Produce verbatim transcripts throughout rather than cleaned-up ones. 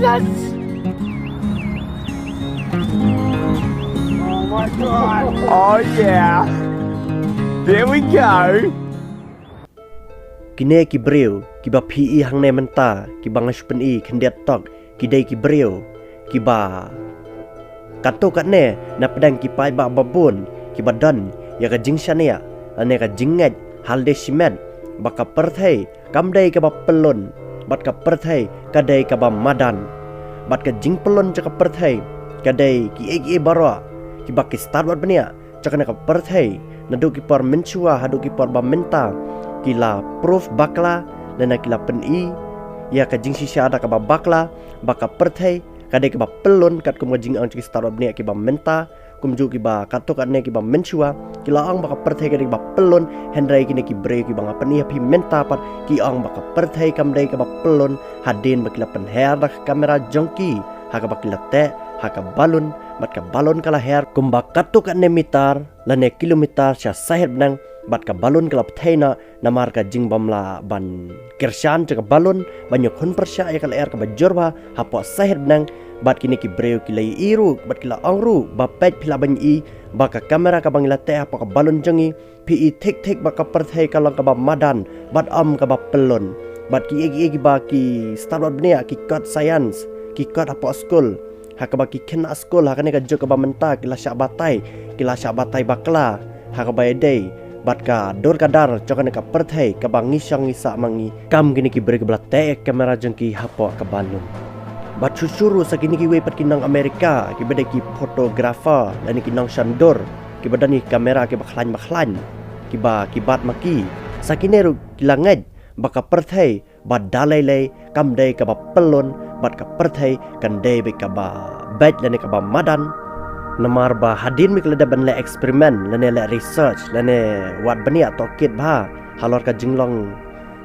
Oh my god. Oh yeah. There we go. Kine ki briew kiba phi i hangne mynta, kiba nga shu pyni khyndiat tok, ki dei ki briew kiba katto katne na pdeng ki paidbah babun kiba don ïa ka jingshaniah lane ka jingngeit ha lade shimet ba ka pyrthei kam dei kaba pyllun, bad ka pyrthei ka dei kaba madan. Bad ka jingpyllun jong ka pyrthei ka dei kiei kiei baroh kiba ki stad wad bniah jong kane ka pyrthei, naduh ki por mynshuwa haduh ki por ba mynta, ki la proof bakla, lane ki la pyni ïa ka jingshisha da kaba bakla ba ka pyrthei ka dei kaba pyllun, katkum ka jingong jong ki stad wad bniah kiba mynta, kumjuh kiba katto katne kiba mynshuwa, ki la ong ba ka pyrthei ka dei kaba pyllun. Hynrei kine ki briew kiba nga pyni ha phi mynta pat, ki ong ba ka pyrthei kam dei kaba pyllun hadien ba ki la pynher da ka kamera jong ki ha kaba ki la teh ha ka balun, bad ka balun ka la her kumba katto katne mitar lane kilometer sha sahit bneng, bad ka balun ka la pynthei noh namar ka jingbym lah ban kyrshan jong ka balun ban ïakhun pyrshah ïa ka lyer kaba jur bha hapoh sahit bneng. Bad kine ki briew ki la ïohi ruh bad ki la ong ruh ba peit, phi lah ban ïohi ba ka kamera kaba ngi la teh hapoh ka balun jong ngi, phi i thik thik ba ka pyrthei ka long kaba madan bad ym kaba pyllun. Bad kiei kiei kiba ki stad wad bniah, ki kot science, ki kot hapoh skul, ha kaba ki khynnah skul ha kane ka juk kaba mynta ki la shah batai, ki la shah batai bakla ha kaba ïadei bad ka dur ka dar jong kane ka pyrthei kaba ngi shong ngi sah ma ngi, kam kine ki briew kiba la teh ïa ka kamera jong ki hapoh ka balun. Bad shuh shuh ruh sa kine kiwei pat ki nong America kiba dei ki photographer lane ki nongshon dur kiba don ïa ki kamera kiba khlaiñ ba khlaiñ, kiba ki bat ma ki, sa kine ruh ki la ngeit ba ka pyrthei ba da lei lei kam dei kaba pyllun, bad ka pyrthei kan dei beit kaba beit lane kaba madan. Namar ba hadien ba ki la dep ban leh experiment lane leh research lane wad bniah tohkit bha halor ka jinglong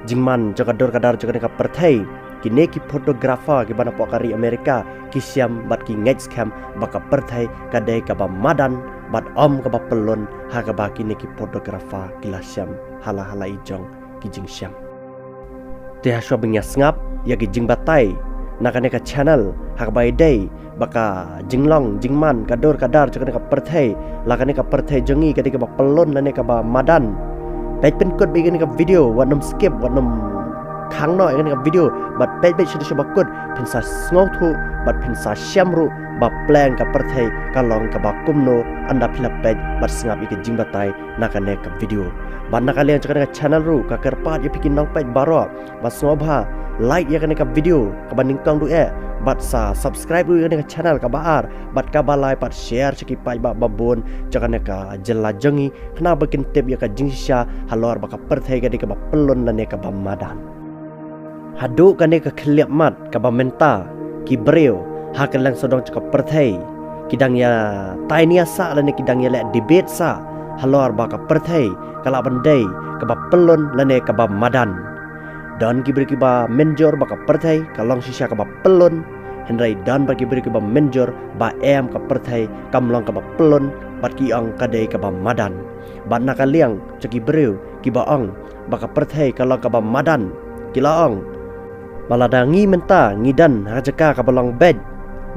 jingman jong ka dur ka dar jong kane ka pyrthei, kine ki photographer kiba napoh ka ri America ki shem bad ki ngeit skhem ba ka pyrthei ka dei kaba madan bad ym kaba pyllun, ha kaba kine ki photographer ki la shem ha la ha la i jong ki jingshem. Te hashwa ba ngin ïa sngap ïa ki jingbatai na kane ka channel ha kaba ïadei ba ka jinglong jingman, ka dur ka dar jong kane ka pyrthei, la kane ka pyrthei jong ngi ka dei kaba pyllun lane kaba madan. Peit pynkut bad ïa kane ka video, wat nym skip, wat nym khang noh ïa kane ka video, bad peit beit shaduh sha ba kut, phin sa sngewthuh bad phin sa shem ruh ba pleng ka pyrthei ka long kaba kumno ynda phi la peit bad sngap ïa ka jingbatai na kane ka video. Bad na ka liang jong kane ka channel ruh, ka kyrpad ïa phi ki nongpeit baroh ba sngewbha like ïa kane ka video kaba nyngkong duh eh, bad sa subscribe ruh ïa kane ka channel kaba ar, bad kaba lai pat share sha ki paidbah babun jong kane ka jylla jong ngi, khnang ba kin tip ïa ka jingshisha halor ba ka pyrthei ka dei kaba pyllun lane kaba madan. Haduh kane ka khlieh mat kaba mynta, ki briew ha kylleng sawdong jong ka pyrthei ki dang ïa tai nia sah lane ki dang ïa leh debate sah halor ba ka pyrthei ka lah ban dei kaba pyllun lane kaba madan. Don ki briew kiba mynjur ba ka pyrthei ka long shisha kaba pyllun, hynrei don bad ki briew kiba mynjur ba em, ka pyrthei kam long kaba pyllun, bad ki ong ka dei kaba madan. Bad na ka liang jong ki briew kiba ong ba ka pyrthei ka long kaba madan, ki la ong ba lada ngi mynta ngi don ha ka jaka kaba long beit,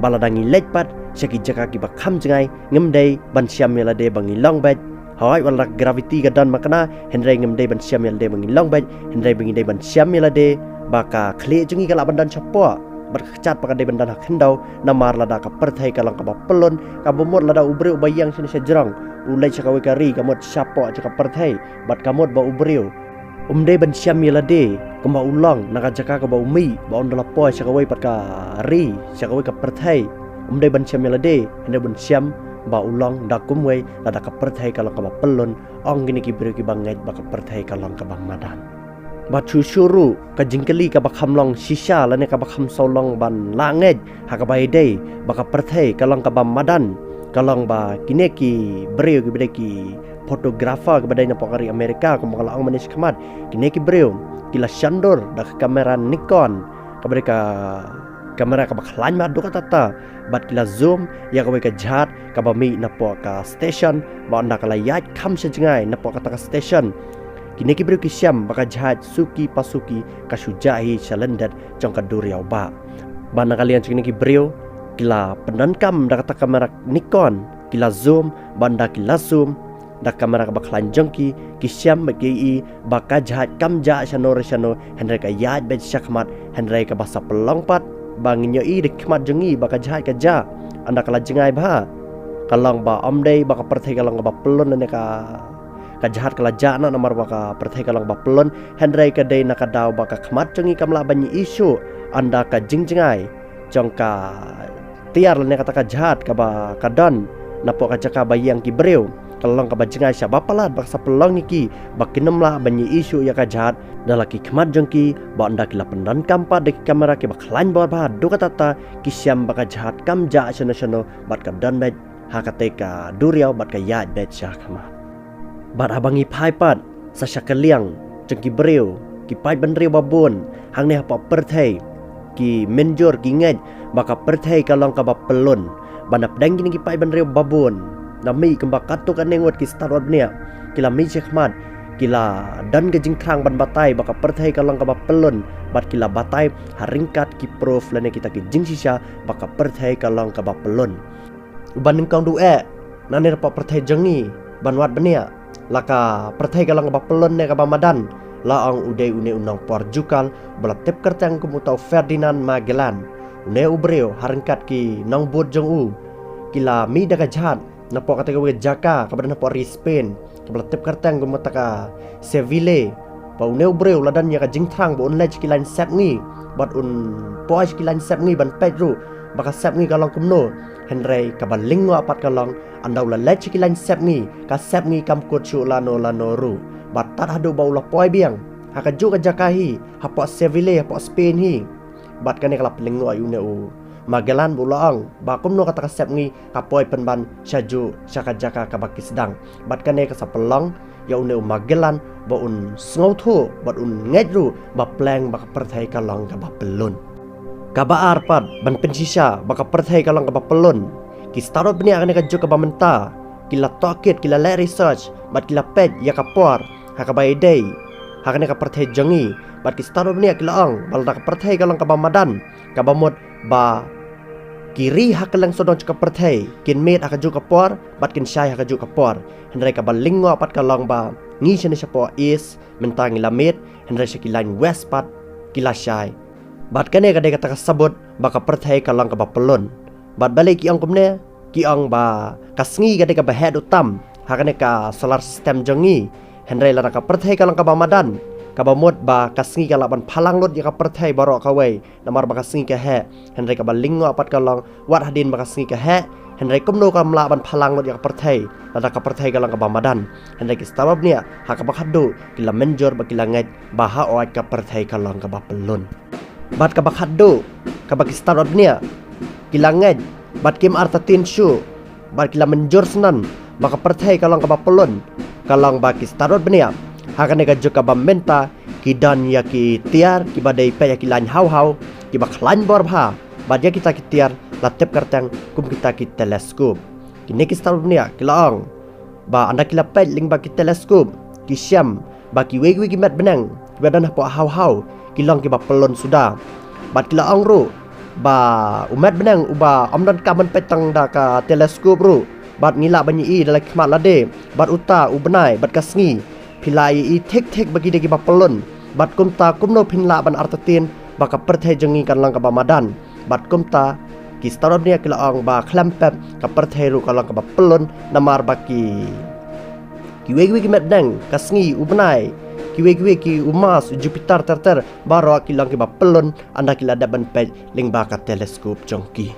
ba lada ngi leit pat sha ki jaka kiba kham jngai, ngim dei ban shem ïa lade ba ngi long beit. Hooid, wat la ka gravity ka don ma kane, hynrei ngim dei ban shem ïa lade ba ngi long beit, hynrei ba ngi dei ban shem ïa lade ba ka khlieh jong ngi ka lah ban don shapoh, bad ka kjat pat ka dei ban don ha khyndew. Namar lada ka pyrthei ka long kaba pyllun, kaba mut lada u briew uba ïeng shane sha jrong u leit sha kawei ka ri, ka mut shapoh jong ka pyrthei, bad ka mut ba u briew um dei ban shem ïa lade kumba u long na ka jaka kaba u mih, ba un da la poi sha kawei pat ka ri, sha kawei ka pyrthei. Um dei ban shem ïa lade, hynrei ban shem ba u long da kumwei lada ka pyrthei ka long kaba pyllun, ong kine ki briew kiba ngeit ba ka pyrthei ka long kaba madan. Bad shuh shuh ruh ka jingkylli kaba kham long shisha lane kaba kham sawlong ban lah ngeit ha kaba ïadei ba ka pyrthei ka long kaba madan, ka long ba kine ki briew kiba dei ki photographer kiba dei napoh ka ri America, kumba nga la ong mynne shakhmat, kine ki briew ki la shon dur da ka kamera Nikon, kaba dei ka kamera kaba khlaiñ bha haduh katta katta, bad ki la zoom ïa kawei ka jhad kaba mih napoh ka station, bad ynda ka la ïaid kham sha jngai napoh kata ka station, kine ki briew ki shem ba ka jhad suki pa suki ka shu jah hi sha lyndet jong ka duriaw bah. Ba na ka liang jong kine ki briew ki la pyndonkam da kata ka kamera Nikon, ki la zoom, ba ynda ki la zoom da ka kamera kaba khlaiñ jong ki, ki shem bad ki ïohi ba ka jahaj kam jah shano re shano, hynrei ka ïaid beit sha khmat, hynrei kaba sa pynlong pat ba ngin ïohi da ki khmat jong ngi ba ka jahaj ka jah, ynda ka la jngai bha. Ka long ba ym dei ba ka pyrthei ka long kaba pyllun ne ka ka jahaj ka la jah noh namar ba ka pyrthei ka long kaba pyllun, hynrei ka dei na ka daw ba ka khmat jong ngi kam lah ban ïohi shuh ynda ka jingjngai jong ka tiar lane kata ka jahaj kaba ka don napoh ka jaka ba ïeng ki briew. Ka long kaba jngai sha ba palat ba ka sa pynlong ïa ki ba kin ym lah ban ïohi shuh ïa ka jahaj da la ki khmat jong ki, ba ynda ki la pyndonkam pat da ki kamera kiba khlaiñ bor bha haduh katta katta, ki shem ba ka jahaj kam jah shano shano bad ka don beit ha katei ka duriaw bad ka ïaid beit sha khmat. Bad haba ngi phai pat sa sha ka liang jong ki briew, ki paidbynriew babun hangne hapoh pyrthei, ki mynjur, ki ngeit ba ka pyrthei ka long kaba pyllun. Ba na pdeng kine ki paidbynriew babun, na mih kumba katto katne ngut ki stad wad bniah, ki la mih sha khmat, ki la don ka jingthrang ban batai ba ka pyrthei ka long kaba pyllun, bad ki la batai ha ryngkat ki proof lane kita ki jingshisha ba ka pyrthei ka long kaba pyllun. Uba nyngkong duh eh, nane hapoh pyrthei jong ngi, ban wad bniah la ka pyrthei ka long kaba pyllun ne kaba madan, la ong u dei une u nong Portugal ba la tip kyrteng kum uta u Ferdinand Magellan. Une u briew ha ryngkat ki nongbud jong u, ki la mih da ka jahaj napoh kata kawei ka jaka kaba don hapoh ri Spain, kaba la tip kyrteng kum kata ka Seville. Ba une u briew u la don ïa ka jingthrang ba un leit sha ki lain sepngi bad un poi sha ki lain sepngi ban peit ruh ba ka sepngi ka long kumno. Hynrei kaba lyngngoh pat ka long, ynda u la leit sha ki lain sepngi, ka sepngi kam kut shuh lano lano ruh. Bad tad haduh ba u la poi biang ha kajuh ka jaka hi, hapoh Seville, hapoh Spain hi, bad kane ka la pynlyngngoh ïa une u Magellan ba u la ong ba kumno kata ka sepngi ka poi pynban shajuh sha ka jaka kaba ki sdang. Bad kane ka sa pynlong ïa une u Magellan ba un sngewthuh bad un ngeit ruh ba pleng ba ka pyrthei ka long kaba pyllun. Kaba ar pat ban pynshisha ba ka pyrthei ka long kaba pyllun, ki stad wad bniah kane ka juk kaba mynta ki la tohkit, ki la leh research bad ki la peit ïa ka por ha kaba ïadei ha kane ka pyrthei jong ngi. Bad ki stad wad bniah ki la ong ba lada ka pyrthei ka long kaba madan, kaba mut ba ki ri ha kylleng sawdong jong ka pyrthei kin miet ha kajuh ka por bad kin shai ha kajuh ka por. Hynrei kaba lyngngoh pat ka long ba ngi shane shapoh east mynta ngi la miet, hynrei sha ki lain west pat ki la shai. Bad kane ka dei kata ka sabut ba ka pyrthei ka long kaba pyllun. Bad balei ki ong kumne? Ki ong ba ka sngi ka dei kaba heh duh tam ha kane ka solar system jong ngi. Hynrei lada ka pyrthei ka long kaba madan, kaba mut ba ka sngi ka lah ban phalang lut ïa ka pyrthei baroh kawei, namar ba ka sngi ka heh. Hynrei kaba lyngngoh pat ka long, wat hadien ba ka sngi ka heh, hynrei kumno kam lah ban phalang lut ïa ka pyrthei lada ka pyrthei ka long kaba madan? Hynrei ki stad wad bniah ha kaba khatduh ki la mynjur bad ki la ngeit ba hooid ka pyrthei ka long kaba pyllun. Bad kaba khatduh kaba ki stad wad bniah ki la ngeit bad kim artatien shuh bad ki la mynjur snan ba ka pyrthei ka long kaba pyllun, ka long ba ki stad wad bniah ha kane ka juk kaba mynta ki don ïa ki tiar kiba dei peit ïa ki lain haw haw, kiba khlaiñ bor bha. Bad ïa kita ki tiar la tip kyrteng kum kita ki teleskop. Kine ki stad wad bniah ki la ong ba ynda ki la peit lyngba ki teleskop, ki shem ba kiwei kiwei ki met bneng kiba don hapoh haw haw ki long kiba pyllun suda. Bad ki la ong ruh ba u met bneng uba ym donkam ban peit tang da ka teleskop ruh, bad ngi lah ban ïohi da la ki khmat lade, bad uta u bnai bad ka sngi, phi lah ïohi thik thik ba ki dei kiba pyllun. Bad kumta kumno phin lah ban artatien ba ka pyrthei jong ngi kan long kaba madan? Bad kumta ki stad wad bniah ki la ong ba khlem pep ka pyrthei ruh ka long kaba pyllun, namar ba ki kiwei kiwei ki met bneng, ka sngi, u bnai, kiwei kiwei ki, u Mars, u Jupiter ter ter, baroh ki long kiba pyllun ynda ki la dep ban peit lyngba ka teleskop jong ki.